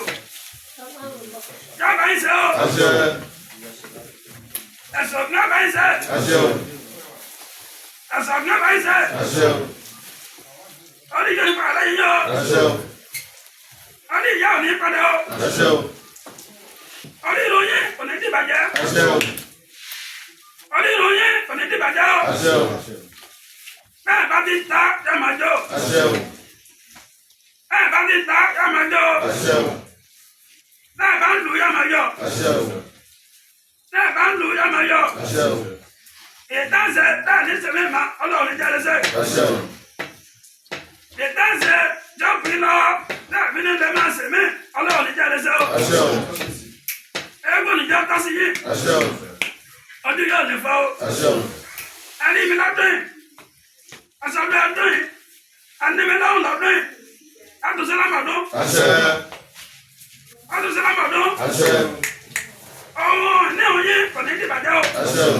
Yọba ń ṣe o. Àṣẹ. Ẹ̀sọ̀ yọba ń ṣe. Àṣẹ o. Ẹ̀sọ̀ yọba ń ṣe. Àṣẹ o. Oníjọ́ nípa àlẹ́ yìí o. Àṣẹ o. Oní ìyá ò ní padà o. Àṣẹ o. Oní ìròyìn kò ní dìbàjẹ́. Àṣẹ o. Oní ìròyìn kò ní dìbàjẹ́ o. Àṣẹ o. Bẹ́ẹ̀ bá ti ta yọ máa jó. Àṣẹ o. Bẹ́ẹ̀ bá ti ta yọ máa jó. Àṣẹ o. Bẹ́ẹ̀ bá ń lù yọ máa yọ. Àṣẹ o. Bẹ́ẹ̀ bá ń lù yọ máa yọ. Àṣẹ o. Ìtànṣe bẹ́ẹ̀ ní sèmi ma ọlọ́run ní jẹ́rẹ́sẹ̀. Àṣẹ o. Ìtànṣe jọ́pin lọ bẹ́ẹ̀ fi ní lè máa sèmi ọlọ́run ní jẹ́rẹ́sẹ̀ o. Àṣẹ o. Eégún níjọ́ tọ́sí yìí. Àṣẹ o. Ọdún yóò ní fọ́ o. Àṣẹ o. Ẹni mi lọ́dún yìí. Aṣọ́dún ọdún yìí. Ẹni mi lọ́hùn lọ́dún yìí. Àtúnṣe lámọ̀dún. Àṣẹ. Àtúnṣe lámọ̀dún. Àṣẹ. Ohun ìní òun yín kò ní dìbàjẹ́ o. Àṣẹ o.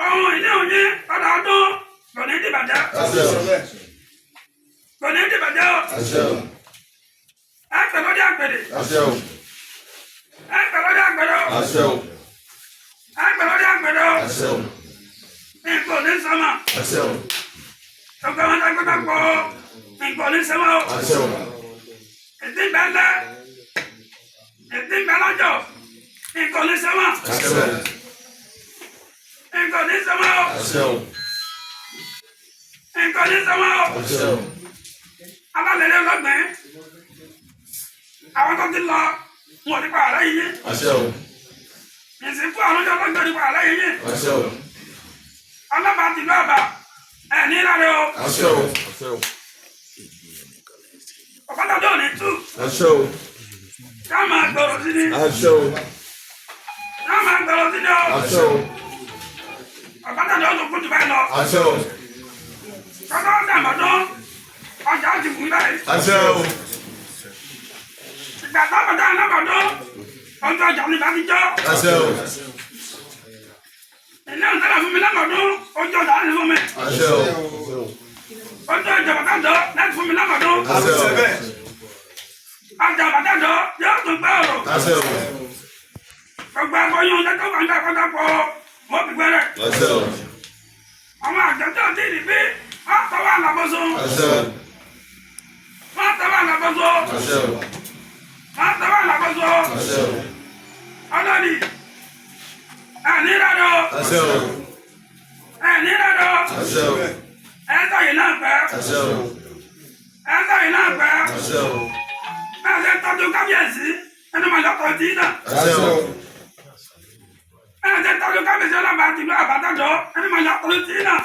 Ohun ìní òun yín lọ́dọọdún kò ní dìbàjẹ́. Àṣẹ o. Kò ní dìbàjẹ́ o. Àṣẹ o. Ẹ pẹ̀ lórí àgbèrè. Àṣẹ o. Ẹ pẹ̀ lórí àgbèrè o. Àṣẹ o. Ẹ pẹ̀ lórí àgbèrè o. Àṣẹ o. Nǹkan ò ní sọmọ. Àṣẹ o. Gbogbo àwọn dágbẹ́dá pọ̀ o. Nǹkan ò ní sọmọ o. Àṣẹ o. Ètí ń bẹ lẹ́. Ètí ń bẹ lọ́jọ́. Nǹkan ò ní sọmọ. Àṣẹ o. Nǹkan ò ní sọmọ o. Àṣẹ o. Nǹkan ò ní sọmọ o. Àṣẹ o. Alálẹ̀lẹ̀ lọ́gbẹ̀ẹ́. Àwọn tó ti lọ, wọn ò ní pa àlá yìí. Àṣẹ o. Ìsìnkú àwọn ọjọ́ lọ́gbẹ̀ẹ́ ní pa àlá yìí. Àṣẹ o. Ọlọ́pàá ti lọ àbà. Ẹ̀ ní ìlànà o. Àṣẹ o. Àṣẹ o. Ọ̀pọ̀lọpọ̀ ò ní tú. Àṣẹ o. Ká máa gbọ̀rọ̀ sí ni. Àṣẹ o. Ká máa gbọ̀rọ̀ sí ni o. Àṣẹ o. Ọ̀pọ̀lọpọ̀ ò tó kú jù báyìí lọ. Àṣẹ o. Kọ́kọ́ dàmọ́dún. Ọjà ti kú báyìí. Àṣẹ o. Ìgbà tábàdá alábàdún. Ọjọ́ ọjà ní bá ti jọ́. Àṣẹ o. Ilé ìtàlá fún mi lámọ̀dún. Ọjọ́ ọjà láti fún mi. Àṣẹ o. Ọjọ́ ọjà bàtàdọ̀ láti fún mi lámọ̀dún. Àṣẹ o. Ọjà bàtàdọ̀ yóò tún gbẹ́ ọ̀rọ̀. Àṣẹ o. Gbogbo akọyún lẹ́tọ́ wà ní àkọ́dàpọ̀ mọ́ fi gbẹ́rẹ́. Àṣẹ o. Àwọn àjọjọ́ ti rí bí wọ́n tọwọ́ àlàbọ̀sọ. Àṣẹ o. Wọ́n tọwọ́ àlàbọ̀sọ. Àṣẹ o. Wọ́n tọwọ́ àlàbọ̀sọ. Ẹ ní rárá o. Ẹ sọ̀yìn náà pẹ́. Ẹ sọ̀yìn náà pẹ́. Ẹ ṣe tọ́jú kábíyèsí ẹni máa lọ́kọ̀ tí náà. Ẹ ṣe tọ́jú kábíyèsí ọlọ́ba àti ìlú àbátájọ́ ẹni máa lọ́kọ̀ tí náà.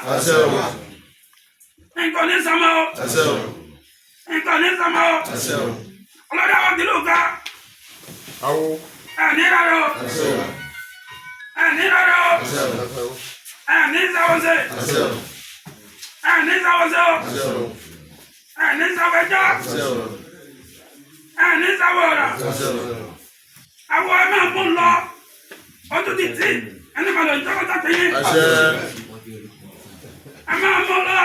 Nǹkan ní sọmọ o. Nǹkan ní sọmọ o. Ọlọ́dẹ àwọn tìlú ká. Ẹ ní rárá o. Ẹ ní rárá o. Ẹ ní sáwọ́sẹ̀. Ẹ ní sáwọ́sẹ̀ o. Ẹ ní sáwọ́ẹjọ́. Ẹ ní sáwọ́ọ̀rà. Àwọn ẹ máa mú lọ. Ojú ti tì. Ẹni máa lọ ìjọba tẹ̀yìn. Ẹ máa mú lọ.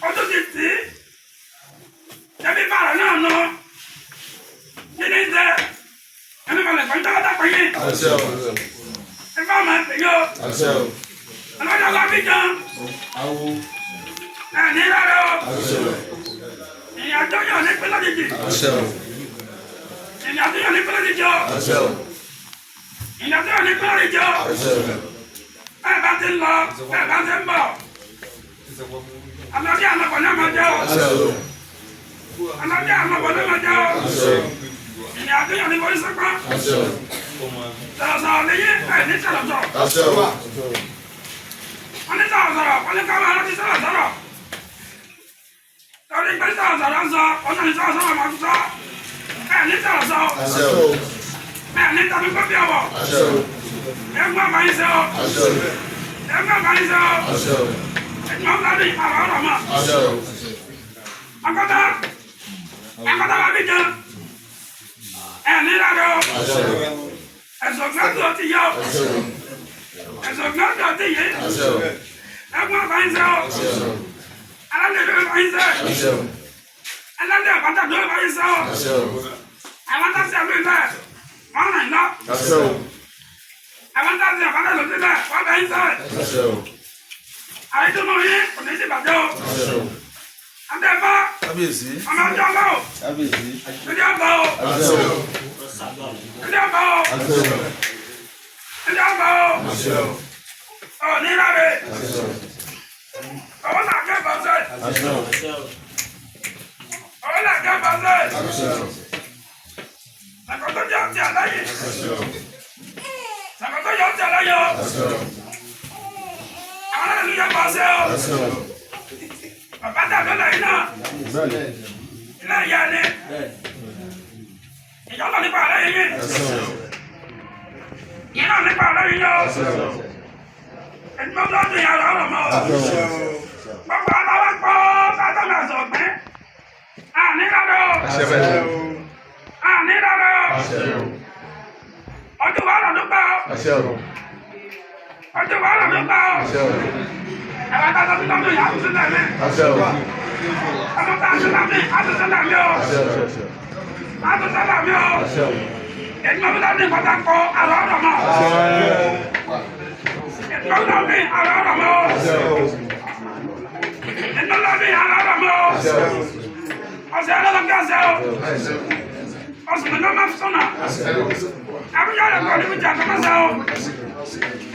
Ojú ti tì. Ẹbí bàrà náà nù. Kí ni ṣe? Ẹni máa lọ ìjọba tẹ̀yìn. Ẹ fà máa tẹ̀yìn o. Ọlọ́dọ̀ wa bí gan. Ẹ ní rárá o. Ìrìn àjò yóò ní pẹ́lú jìjì. Ìrìn àjò yóò ní pẹ́lú jìjì o. Ìrìn àjò yóò ní pẹ́lú jìjì o. Ẹ bá ti ń lọ, ẹ bá ti ń bọ̀. Àlọ́dẹ àlọ́bọ̀ náà máa jẹ́ o. Àlọ́dẹ àlọ́bọ̀ náà máa jẹ́ o. Ìrìn àjò yóò ní wọlé sẹ́pá. Sọ̀rọ̀sọ̀rọ̀ lẹ́yìn ẹ̀ ní sọ̀rọ̀sọ̀rọ̀. Wọ́n ní sọ̀rọ̀sọ̀rọ̀, wọ́n ní ká máa rántí sọ̀rọ̀sọ̀rọ̀. Torí pé sọ̀rọ̀sọ̀rọ̀ ń sọ, ọ̀nà ní sọ̀rọ̀sọ̀rọ̀ máa ń sọ. Ẹ ní sọ̀rọ̀sọ̀rọ̀. Ẹ ní tàbí kọ́bí ọ̀wọ̀. Ẹ gbọ́ àbáyé sẹ́ o. Ẹ gbọ́ àbáyé sẹ́ o. Ẹ̀gbọ́n fúlàní àwọn ọ̀rọ̀ mọ̀. Akọ́tà akọ́tà wà bí jẹun. Ẹ ní rárá o. Ẹ̀sọ̀ gbọ́dọ̀ ti yọ. Ẹ̀sọ̀ gbọ́dọ̀ ti yé. Ẹ gbọ́ àbáyé sẹ́ o. Alálẹ̀ ló bá yín sẹ́. Alálẹ̀ àbáta ló bá yín sẹ́ o. Àwọn tá a ṣe àlọ́ ilẹ̀ wọ́n rìn lọ. Àwọn tá a ṣe àbáta lọ sílẹ̀ wọ́n bá yín sẹ́. Àyídùnú yín kò ní sí ìbàjẹ́ o. Adẹ́fá. Ọmọ ọjọ́ ọlọ́ o. Ilé ọba o. Ilé ọba o. Ilé ọba o. Ọ̀ ní ìlànà. Ọwọ́ náà kẹ́ bá sẹ́. Ọwọ́ náà kẹ́ bá sẹ́. Sàkótó jẹ́ ọtí àláyé. Sàkótó jẹ́ ọtí àláyé o. Àwọn ẹlẹ́nu yẹ bá sẹ́ o. Bàbá dàbí ọ̀nà yìí náà. Ilé ìyá ni. Ìyá náà nípa àlẹ́ yìí. Ìyá náà nípa àlẹ́ yìí o. Ẹni mọ́ lọ́dún yàrá ọ̀rọ̀ mọ́ o. Gbogbo àbáwá pọ̀ sátánà sọ̀gbẹ́. Àní rárá o. Àní rárá o. Ọdún wa lọ́dún pa o. Ọdún wa lọ́dún pa o. Ẹ̀wọ̀n tá a sọ sí lọ́dún yà á tún sílẹ̀ mi. Ọdún tá a sílẹ̀ mi, á tún sílẹ̀ mi o. Á tún sílẹ̀ mi o. Ẹni mọ́ lọ́dún ìpàdé kọ́ àrọ̀ ọ̀rọ̀ mọ́. Ẹni àrọ̀ ọ̀rọ̀ mọ́. Ọ̀sẹ̀ ọlọ́lọ́gbẹ́ ọ̀sẹ̀ o. Ọ̀sùn mi ló máa sọ̀nà. Àbújá rẹ̀ kọ́ ní ìjà tó máa sẹ́ o.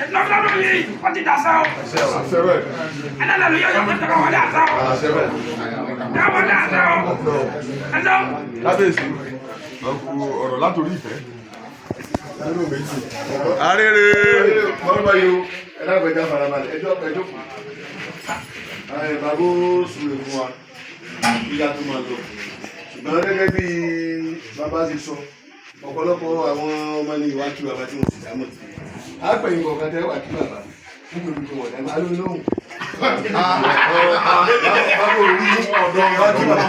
Ìtọ́lọ́dún yìí ó ti dà sẹ́ o. Ẹlẹ́lẹ́lu yóò yọ kó tẹ̀wọ́ wọlé àṣẹ o. Tẹ̀wọ́ wọlé àṣẹ o. Ẹ̀sọ́. Kábíyèsí, wọ́n kú ọ̀rọ̀ látòrí ìfẹ́. Arére. Wọ́n bá yọ ẹ̀dá farabalẹ̀ ẹjọ́ ẹjọ́ kù. Bàbá ó súre fún wa kíkà tó máa lọ. Ṣùgbọ́n gẹ́gẹ́ bí bàbá ti sọ, ọ̀pọ̀lọpọ̀ àwọn ọmọ ní ìwà kí bàbá tí wọ́n sì dámọ̀. Á pè yín kọ̀ọ̀kan tẹ́ wà kí bàbá nítorí pé wọ́n dáná alómi lóhùn. Bàbá orí ọ̀dọ́ bá kí bàbá.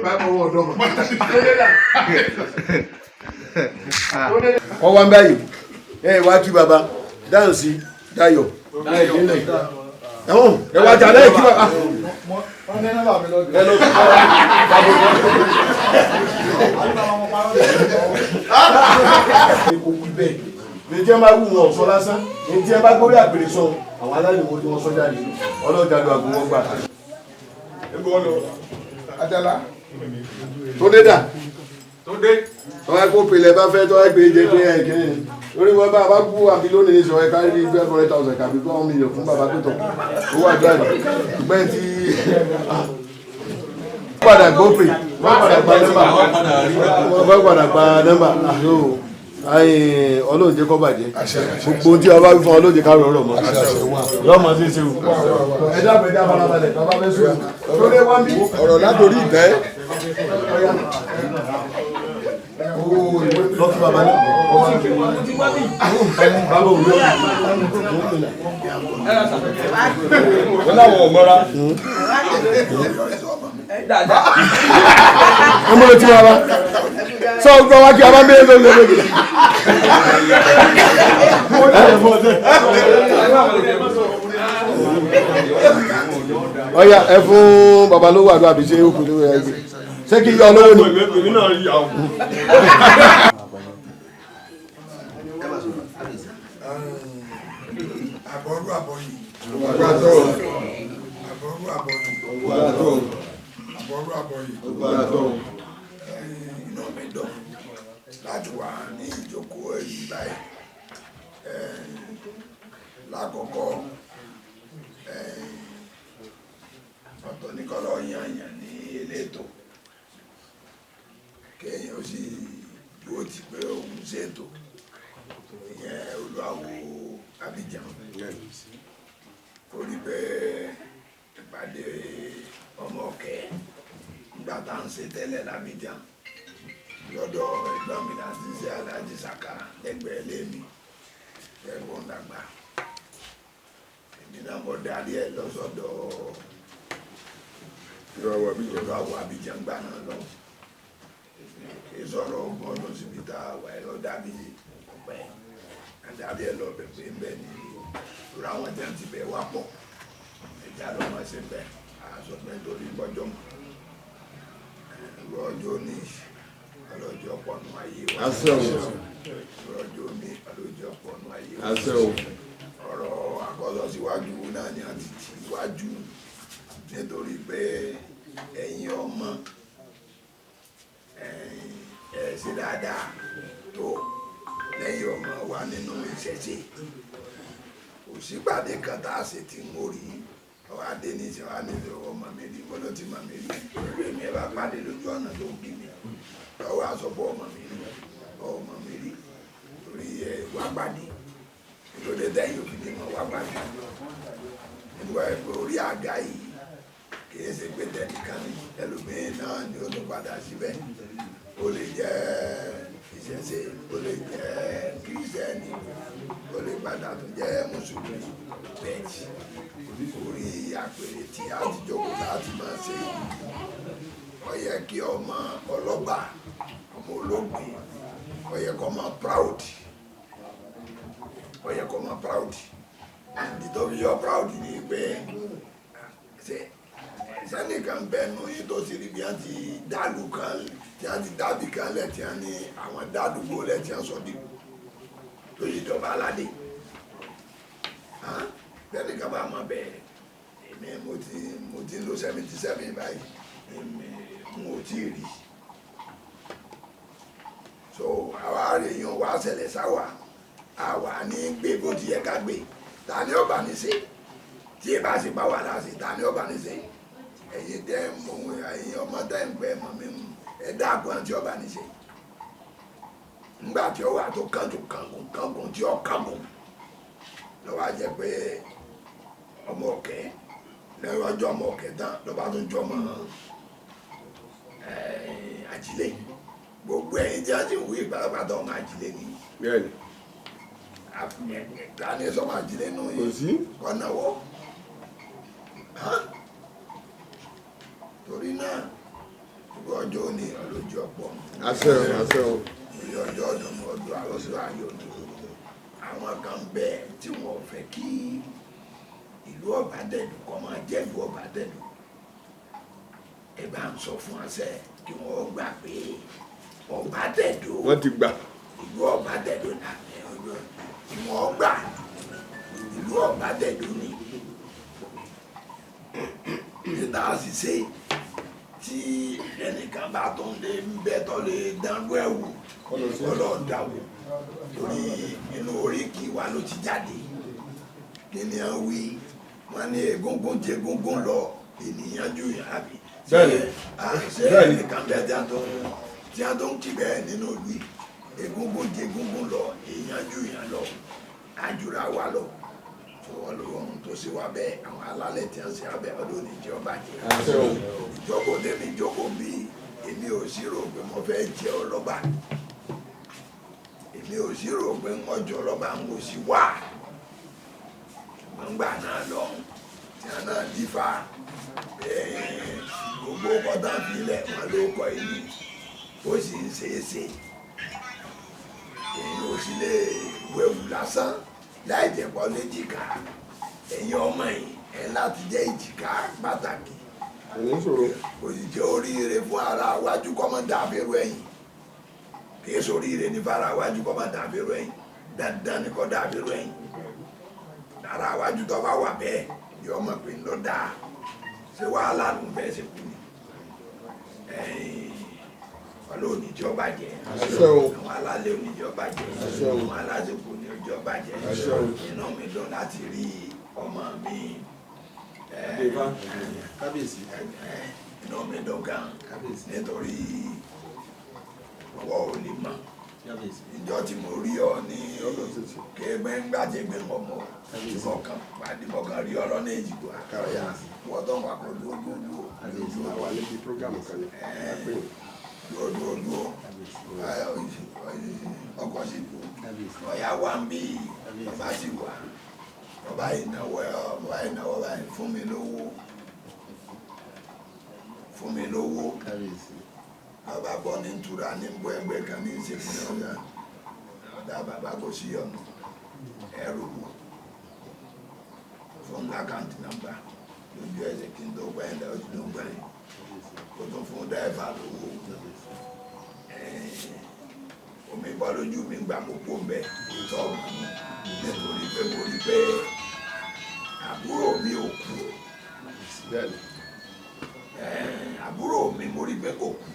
Bàbá owó ọ̀dọ́ mọ̀. Wọ́n wá ń báyìí, ẹ wá kí bàbá dáhùn sí Dayọ̀ ẹ̀wọ̀n ẹ wá jà lẹ́yìn kí bàbá. Ẹ lọ kí bàbá. Kò wí bẹ́ẹ̀ ní tí wọ́n bá wù wọn sọ lásán ní tí wọ́n bá gbórí àgbèrè sọ àwọn aláìwò tí wọ́n sọ jáde ọlọ́jà lu àgbo wọn gbà. Tó dé dà tọ́wá kó pilẹ̀ bá fẹ́ tọ́wá gbé jẹ pé ẹ̀ kí ni. Lórí wọn bá a bá kú àbí lónìí ní sọ̀rọ̀ ẹ̀ka rí 500,000 kàbí 1 million fún bàbá pẹ̀tọ̀ owó àdúrà ní ṣùgbọ́n tí padà gbópè wọ́n padà gba nọ́mbà, wọ́n padà gba nọ́mbà. Ọlọ́run jẹ́ kó bàjẹ́. Gbogbo ohun tí a bá wí fún Ọlọ́run jẹ́ ká rọrọ̀ mọ́ yọ ọmọ sí ṣe o. Ẹ dábàá, ẹ dábàá, farabalẹ̀, bàbá fẹ́ sùn tó lé wá bí. Ọ̀rọ̀ látòrí ìtẹ́. Lọ fún bàbá náà. Bàbá òun yóò. Wọ́n láwọn ò mọ́ra. Ẹ mọ́ létí bàbá sọ gbọ́ wá kí a bá ń bẹ́ẹ̀ lórí lórí. Ọ̀ya, ẹ fún bàbá lówó àdúrà bí ṣe é kú lówó ẹ ṣé kí yọ olówó ni. Èmi náà yà ó. Àbọ̀rú àbọ̀yì. Àbọ̀rú àbọ̀yì. Àbọ̀rú àbọ̀yì. Inú mi dùn láti wà ní ìjókòó èyí báyìí. Lákọ̀ọ́kọ́, ọ̀tọ̀ ní kọ́lọ́ yànyàn ní elétò, kéèyàn ó sì dúró ti pé òun ṣètò ìyẹn. Olúwawo Abidjan kò rí pé ìpàdé ọmọ ọ̀kẹ́ nígbà tá à ń ṣe tẹ́lẹ̀ l'Abidjan lọ́dọ̀ ẹ̀gbọ́n mi láti ṣe, Aláàjì Saka, lẹ́gbẹ̀ẹ́ lémi ẹ̀gbọ́n dàgbà. Èmi náà mo darí ẹ̀ lọ́sọ̀dọ̀ Olúwawo Abidjan gbà náà lọ. Kì í sọ̀rọ̀ 20 ọdún síbi tá a wà ẹ̀ lọ dàbí ọ̀pẹ́ adarí ẹ̀ lọ bẹ̀ pé ń bẹ̀ ní ìrọ̀ àwọn tí wọ́n ti bẹ̀ wá pọ̀, ẹ̀já ló máa ṣe bẹ̀ àṣọ pé nítorí gbọ́jọ́ mọ́ rọ́jò ní ọlọ́jọ́ pọ̀nù ayé wa. Àṣẹ o. Rọ́jò ní ọlọ́jọ́ pọ̀nù ayé wa. Àṣẹ o. Ọ̀rọ̀ àkọ́sọ síwájú náà ni a ti tì wájú nítorí pé ẹ̀yin ọmọ ẹ̀ ṣe dáadáa tó lẹ́yìn ọmọ wa nínú ìṣẹ̀ṣe. Kò sípàdé kan tá a ṣe tí ń mórí ọwọ́ adé ní ìṣe wa ní ìṣe ọmọ mi rí bọ́lá tí màmí rí ìwé mi. Ẹ bá pàdé lójú ọ̀nà tó ń kí mi lọ́wọ́ àsọpọ̀ ọmọ mi rí, ọmọ mi rí torí ẹ wá pàdé ìlódé tẹ́yìn òfin ní mọ̀ wá pàdé nígbà pé orí àga yìí kìí ṣe pé tẹnìkan ní ẹlòmíín náà ni ó tún padà síbẹ̀. Ó lè jẹ́ ìṣẹ̀ṣe, ó lè jẹ́ kírísítẹ́nì, ó lè padà tún jẹ́ mùsùlùmí. Bẹ́ẹ̀ orí àpèrè tí a ti jókòó láti máa ṣe, ó yẹ kí ọmọ ọlọ́ba, ọmọ olóògbé, ó yẹ kó máa proud, ó yẹ kó máa proud. Ìdí tó fi yọ proud ni pé ṣe sẹ́nìkan bẹ́ẹ̀ nù yín tó sì rí bí wọ́n ti dàlú kan, tí wọ́n ti dàbí kan lẹ̀, tí wọ́n ní àwọn dàdúgbò lẹ̀, tí wọ́n sọ dìbò tó yí dọ̀bà aládé sẹ́nìkan bá mọ̀ bẹ́ẹ̀. Èmi mo ti ń lo 77 báyìí, èmi n ò tí ì rí. So àwa èèyàn wa ṣẹlẹ̀ sáwà, àwa ní gbé bó ti yẹ ká gbé. Ta ni ọba ní ṣe tí ẹ bá ṣe bá wà láṣẹ? Ta ni ọba ní ṣe? Ẹ̀yin tẹ́ ń mú, ẹ̀yin ọmọ tẹ́ ń pẹ́ mọ̀ mi mú, ẹ dáàbò àti ọba ní ṣe ńgbà tí ó wà tó kánjú kankun kankun tí ó kankun lọ́wọ́ á jẹ́ pé ọmọ ọ̀kẹ́ lẹ́yìn ọjọ́ ọmọ ọ̀kẹ́ tán lọ́ba tó jọ ọmọ àjílẹ̀. Gbogbo ẹ̀yin tí a ti wí pátápátá, ọmọ àjílẹ̀ ni. Bẹ́ẹ̀ni. Ta ni sọmọ àjílẹ̀ nù Kò yín? sí. Kọ́nàwọ́. Torí náà, gbogbo ọjọ́ òní, ọlọ́jọ́ pọ̀. Àṣẹ o, àṣẹ o. Orí ọjọ́ ọdún, ọdún àròsọ ayọ̀ ni. Àwọn kan bẹ tí wọn ò fẹ́ kí ìlú Ọbadẹ́dù kọ́ máa jẹ́ ìlú Ọbadẹ́dù. Ẹ bá ń sọ fún àṣẹ kí wọ́n gbà pé Ọbadẹ́dù Wọ́n ti gbà. ìlú Ọbadẹ́dù náà kí wọ́n gbà ìlú Ọbadẹ́dù ni. Níta àṣìṣe tí ẹnìkan bá tó ń lé ń bẹ tó lè dánwó ẹ̀wò, ọlọ́ọ̀dàwò. Torí inú oríkì wa ló ti jáde. Kí ni à ń wí? Wọ́n ní egúngún jẹ egúngún lọ, ènìyàn ju àbí. Bẹ́ẹ̀ni. Ṣé ẹnìkan bẹ́ẹ̀ tí a tó ń kí bẹ́ẹ̀ nínú ìlú yìí? Egúngún jẹ egúngún lọ, èèyàn ju èèyàn lọ, àjùra wa lọ. Ọlọ́run tó ṣe wá bẹ́ẹ̀, àwọn alálẹ̀ tí wọ́n ṣe wá bẹ́ẹ̀, ọdún oníjẹ́ ọba jẹ́. Ìjókòó tèmi jókòó bí èmi ò sí rò pé mo fẹ́ jẹ ọlọ́ba. Èmi ò sí rò pé wọ́n jọ ọlọ́ba, ń kò sí wá. Ṣùgbọ́n gbà náà lọ, tí wọ́n náà dífá, gbogbo kọ́tà filẹ̀ wọn ló kọ ìlú, ó sì ń ṣe é ṣe. Èyí ò sì lè wéwu lásán láì jẹ́ pọ́ léjìká. Ẹ̀yin ọmọ yìí ẹ̀ láti jẹ́ ìjìká pàtàkì. Kò sì jẹ́ oríire fún ara wájú kọ́ mọ́ dàbẹ̀rù ẹ̀yìn. Kì í ṣoríire ní fara wájú kọ́ mọ́ dàbẹ̀rù ẹ̀yìn. Dandan ni kọ́ dàbẹ̀rù ẹ̀yìn. Ara wájú tó bá wà bẹ́ẹ̀ yọ ọmọ pé ń lọ dáa. Ṣé wàhálà ló ń fẹ́ ṣe kú ni? Ọlọ́run níjọba jẹ́. Àwọn alálẹ̀ oníjọba jẹ́. Àwọn alásìkò oníjọba jẹ́. Inú mi dùn láti rí ọmọ mi. Kábíyèsí. Inú mi dùn gan. Nítorí ọwọ́ ò lè mọ̀. Ìjọ tí mo rí ọ ní kéègbé ńgbà tí gbé mọ̀ tí mo kàn pàdé mo kàn rí ọ lọ́nà Èjìgbò àkàrà wọ́n tó ń wà kó dúró dúró dúró. Àwa níbi prógámù kan ní àpéyìn. Dúró dúró dúró ọkọ̀ sì dúró. Ọ̀yà wa ń bí bàbá sì wà. Bàbá ìnáwó bàbá ìnáwó báyìí fún mi lówó. Fún mi lówó. Bàbá bọ́ ní ntura ní bọ́ ẹgbẹ́ kan ní ìṣègùn ọ̀gá. Ọ̀dà bàbá kò sí ọ̀nà ẹrù wò. Fún àkáǹtì nọ́mbà lójú ẹsẹ̀ kí n tó gbà ẹ̀ lọ́wọ́ tó gbà ẹ̀. Kó tó fún dáìfà lówó. Omi bọ́ lójú mi gbà mo kó mbẹ́ tọ́ nítorí pé mo rí pé àbúrò mi ò kú. Àbúrò mi mo rí pé kò kú.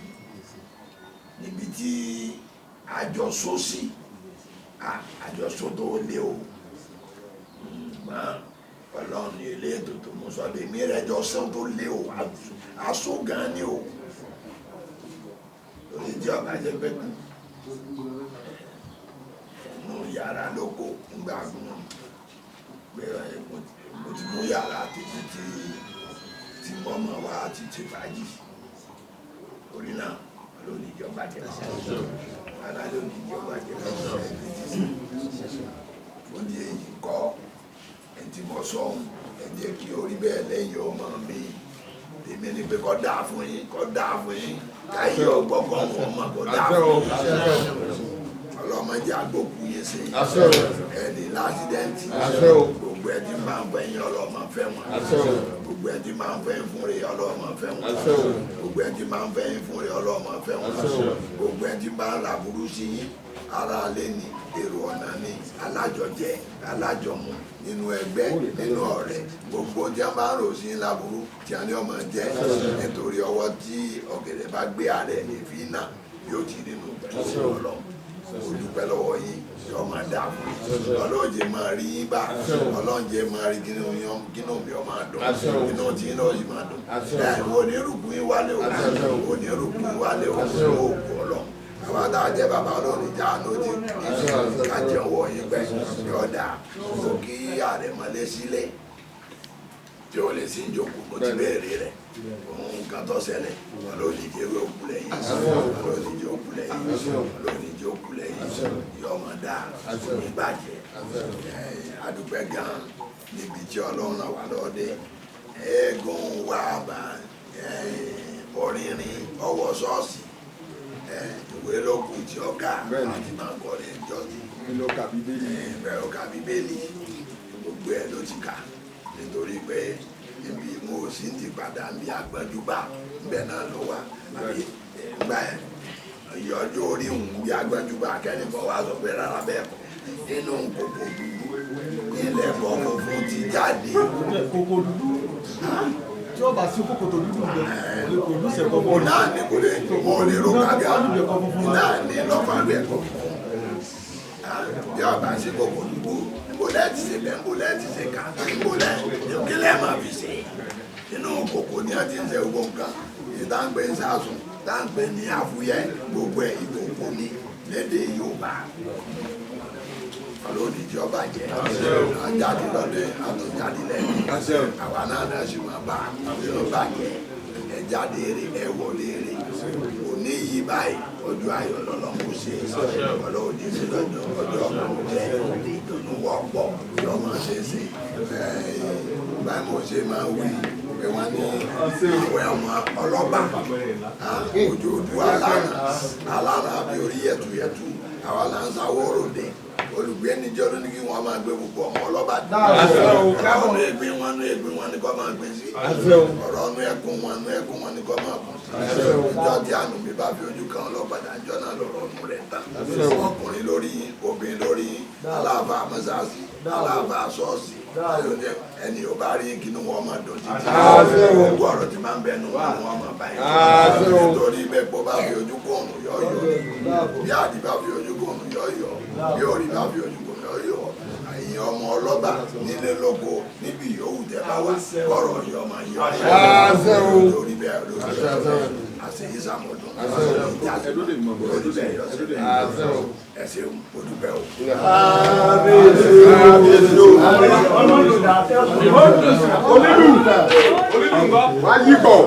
Níbi tí àjọsọ sí, àjọsọ tó lé o. Ọlọ́run ní ilé ètò tó mú sọ́dọ̀ èmi rẹ̀ jọ sẹ́wọ́n tó lé o, aṣọ gan ni o. Lórí tí ọba jẹ́ pé kú. Inú yàrá ló kó ńgbà gùn. Pé mo ti mú yàrá títí tí mọ́mọ́ wa ti ti fàájì. Orí náà lónìí ìjọba jẹ ara lónìí ìjọba jẹ fún di èyí kọ́ ẹtì mọ̀ sọ́hún ẹ jẹ́ kí orí bẹ́ẹ̀ lẹ́yìn ọmọ mi. Tèmi ni pé kọ́ dáa fún yín, kọ́ dáa fún yín, káyé ọgbọ́gbọ́n wọn mọ̀ kọ́ dáa fún yín. Ọlọ́mọdé agbókù yín sí ẹni lásìdẹ́ǹtì. Gbogbo ẹ ti máa ń fẹ́ yín ọlọ́mọ fẹ́ wọn. Gbogbo ẹ ti máa ń fẹ́ fún rẹ ọlọ́mọ fẹ́ wọn. Gbogbo ẹ ti máa ń fẹ́ fún rẹ ọlọ́mọ fẹ́ wọn. Gbogbo ẹ ti máa ń ra burú sí yín. Ara alẹ́ ni, èrò ọ̀nà ni, alájọjẹ, alájọmu, nínú ẹgbẹ́, nínú ọ̀rẹ́. Gbogbo tí a máa ń rò sí láburú tí a ní ọmọ jẹ́. Nítorí ọwọ́ tí ọ̀gẹ̀dẹ̀ bá gbé ààrẹ ní fi nà yóò ti nínú pẹ̀lú Ọlọ́run. Mo dúpẹ́ lọ́wọ́ yín, yóò máa dà fún yín. Ọlọ́run jẹ́ máa rí yín bá. Ọlọ́run jẹ́ máa rí kínú mi ó máa dùn. Inú tí yín náà sì máa dùn. Ẹ wo ní rúkú yín wálé o. Wo ní rúkú yín wálé o. Ó kú Ọlọ́run. Àwọn àtàwọn jẹ́ bàbá Ọlọ́run ìjà àánú ti ká jẹun wọ̀ yín pẹ́. Yóò dà. Mo kí ààrẹ mọ́lé sílé tí ó lè sí ìjókòó, mo ti béèrè rẹ̀. Nǹkan tó ṣẹlẹ̀, Ọlọ́run ìjẹ́ òkú lẹ́yìn. Ọlọ́run ìjẹ́ òkú lẹ́yìn. Ọlọ́run ìjẹ́ òkú lẹ́yìn. Yóò máa dà, kò ní bàjẹ́. Adúpẹ́ gan níbi tí Ọlọ́run ràn wá lọ́dẹ. Eégún wa bá orinrin ọwọ́ ṣọ́ọ̀ṣì. Ìwé ló kù tí ó kà láti máa kọrin ìjọsìn. Bẹ́ẹ̀ ló ka Bíbélì. Gbogbo ẹ̀ ló ti kà. Nítorí pé ibi mo sì ti padà bí agbẹ́júbà bẹ́ẹ̀ náà ló wà. Àbí ìgbà ìyọjú orí òun bí agbẹ́júbà kẹ́nìkan wá sọ pé rárá bẹ́ẹ̀ kọ́. Inú kòkò dúdú ilẹ̀ bọ́ funfun ti jáde. Kòkò dúdú tí ó bá sí kòkò tó dúdú lọ lè produce ẹ̀kọ́ funfun. Náà ni kò lè mo lè ro kábíà náà ni lọ́fà ló ẹ̀kọ́ funfun. Bí ọba ṣe kòkò dúdú, níbo lẹ́ẹ̀ ti ṣe bẹ́ẹ̀, níbo lẹ́ẹ̀ ti ṣe kà, níbo lẹ́ẹ̀ kí lẹ́ẹ̀ máa fi ṣe. Inú kòkò ni a ti ń ṣe gbogbo nǹkan. Ìtàǹpé ń sàsùn, táǹpé ní àfúyẹ́, gbogbo ẹ̀ ìkòkò ni lédè Yorùbá. Lónìí tí ọba jẹ ajáde lọdẹ àtúnjáde lẹ́yìn àwa náà náà sì máa bá nínú bàjẹ́ ẹ jáde eré ẹ wọlé eré òní yìí báyìí ọjọ́ ayọ̀ lọ́lọ́mú ṣe ọlọ́ọ̀dẹ sí lọ́jọ́ ọjọ́ ọkùnrin jẹ ìdùnnú wọ́pọ̀ yọmọ ṣe ṣe báyìí mo ṣe máa wí pé wọ́n ní àwẹ̀ ọmọ ọlọ́ba ojú ojú alára alára àbí orí yẹtuyẹtu àwa là ń sáwọ́ ròde olùgbé níjọ́ ló ní kí wọ́n máa gbé gbogbo ọmọ ọlọ́ba ọ̀rọ̀ ọ̀nù ẹ̀gbin wọn nú ẹ̀gbin wọn ni kò máa gbé sí ọ̀rọ̀ ọ̀nù ẹ̀kún wọn nú ẹ̀kún wọn ni kò máa kún sí ìjọ tí àánú mi bá fi ojú kan ọlọ́ba dájọ́ náà lọ́rọ̀ ọ̀nù rẹ̀ tán ọkùnrin lórí yín obìnrin lórí yín aláàbà mọ́sáàsì aláàbà ṣọ́ọ̀ṣì ẹni ò bá rí kí inú wọn máa dùn sí gbogbo ọ̀rọ̀ tí máa ń bẹnu wọn ni wọ́n máa bá yín nítorí bẹ́ẹ̀ bó bá fi ojú kó òrùn yọ̀ọ̀yọ̀ bí àdì bá fi ojú kó òrùn yọ̀ọ̀yọ̀ bí orí bá fi ojú kó òrùn yọ̀ọ̀yọ̀ ẹ̀yin ọmọ ọlọ́ba nílé lóko níbi yòówù tẹ́ bá wà kọ̀rọ̀ yọ máa yọ lórí bẹ́ẹ̀ lórí bẹ́ẹ̀ àṣeyí sàmọ̀dún ìjà lórí bẹ́ẹ̀ yọ sí ẹ ṣeun o dúpẹ́ o. Wáyípọ̀.